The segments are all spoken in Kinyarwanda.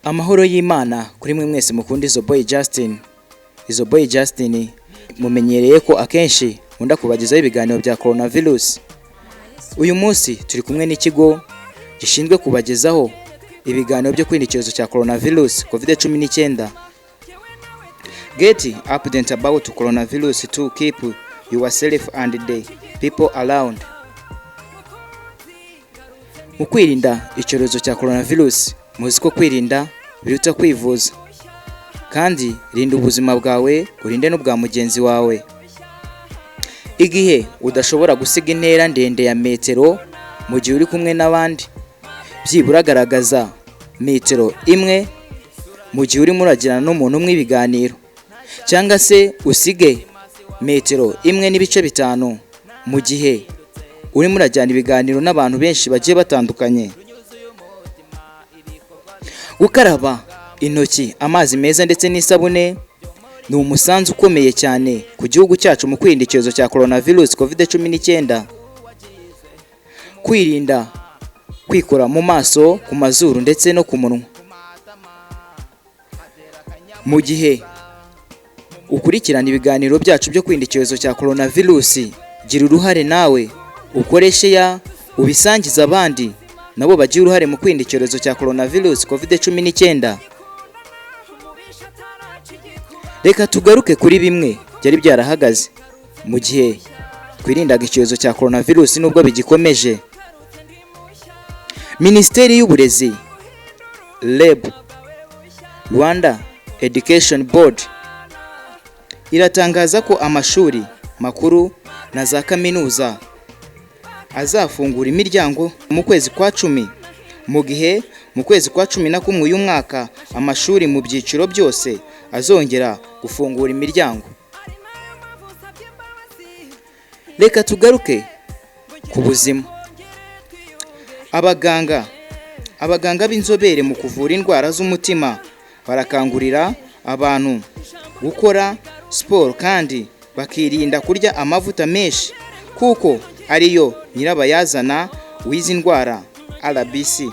Amahoro y'Imana kuri mwe mwese mukunda Izo Boy Justin. Izo Boy Justin mumenyereye ko akenshi nkunda kubagezaho ibiganiro bya coronavirus. Uyu munsi turi kumwe n'ikigo gishinzwe kubagezaho ibiganiro byo kwirinda icyorezo cya coronavirus COVID-19. Get update about coronavirus to keep yourself and the people around. Mu kwirinda icyorezo cya coronavirus, muzi ko kwirinda biruta kwivuza, kandi rinda ubuzima bwawe, urinde n'ubwa mugenzi wawe. Igihe udashobora gusiga intera ndende ya metero mu gihe uri kumwe n'abandi, byibura garagaza metero imwe mu gihe urimo uragirana n'umuntu umwe ibiganiro, cyangwa se usige metero 1.5 mu gihe urimo urajyana ibiganiro n'abantu benshi bagiye batandukanye. Gukaraba intoki amazi meza ndetse n'isabune ni umusanzu ukomeye cyane ku gihugu cyacu mu kwirinda icyorezo cya coronavirus COVID-19. Kwirinda kwikora mu maso, ku mazuru ndetse no ku munwa. Mu gihe ukurikirana ibiganiro byacu byo kwirinda icyorezo cya coronavirus, gira uruhare nawe ukoreshe ya ubisangize abandi, nabo bagira uruhare mu kwirinda icyorezo cya coronavirus COVID-19. Reka tugaruke kuri bimwe byari byarahagaze mu gihe twirindaga icyorezo cya coronavirus nubwo bigikomeje. Minisiteri y'Uburezi, REB, Rwanda Education Board, iratangaza ko amashuri makuru na za kaminuza azafungura imiryango mu kwezi kwa 10, mu gihe mu kwezi kwa 11 uyu mwaka amashuri mu byiciro byose azongera gufungura imiryango. Reka tugaruke ku buzima. Abaganga b'inzobere mu kuvura indwara z'umutima barakangurira abantu gukora siporo kandi bakirinda kurya amavuta menshi, kuko ariyo nyirabayazana w'izi ndwara. RBC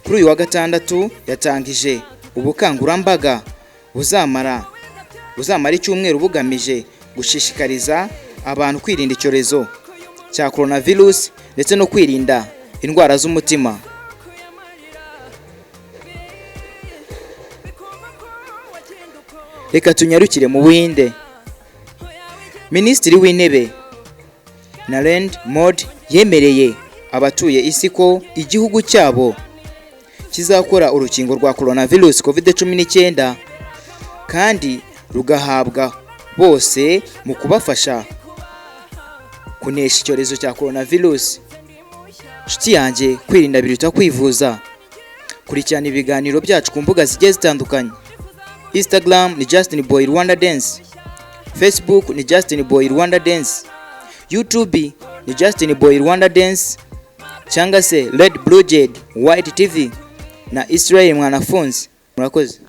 kuri uyu wa gatandatu yatangije ubukangurambaga buzamara icyumweru, bugamije gushishikariza abantu kwirinda icyorezo cya coronavirus ndetse no kwirinda indwara z'umutima. Reka tunyarukire mu Buhinde. Minisitiri w'Intebe Narendra Modi yemereye abatuye isi ko igihugu cyabo kizakora urukingo rwa coronavirus COVID-19 kandi rugahabwa bose mu kubafasha kunesha icyorezo cya coronavirus. Nshuti yanjye, kwirinda biruta kwivuza. Kurikirana ibiganiro byacu ku mbuga zigiye zitandukanye. Instagram ni Justin Boy Rwanda Dance, Facebook ni Justin Boy Rwanda Dance, YouTube ni Justin Boy Rwanda Dance, cyangwa se Red Blue Jade White TV na Israel Mwanafunzi. Murakoze.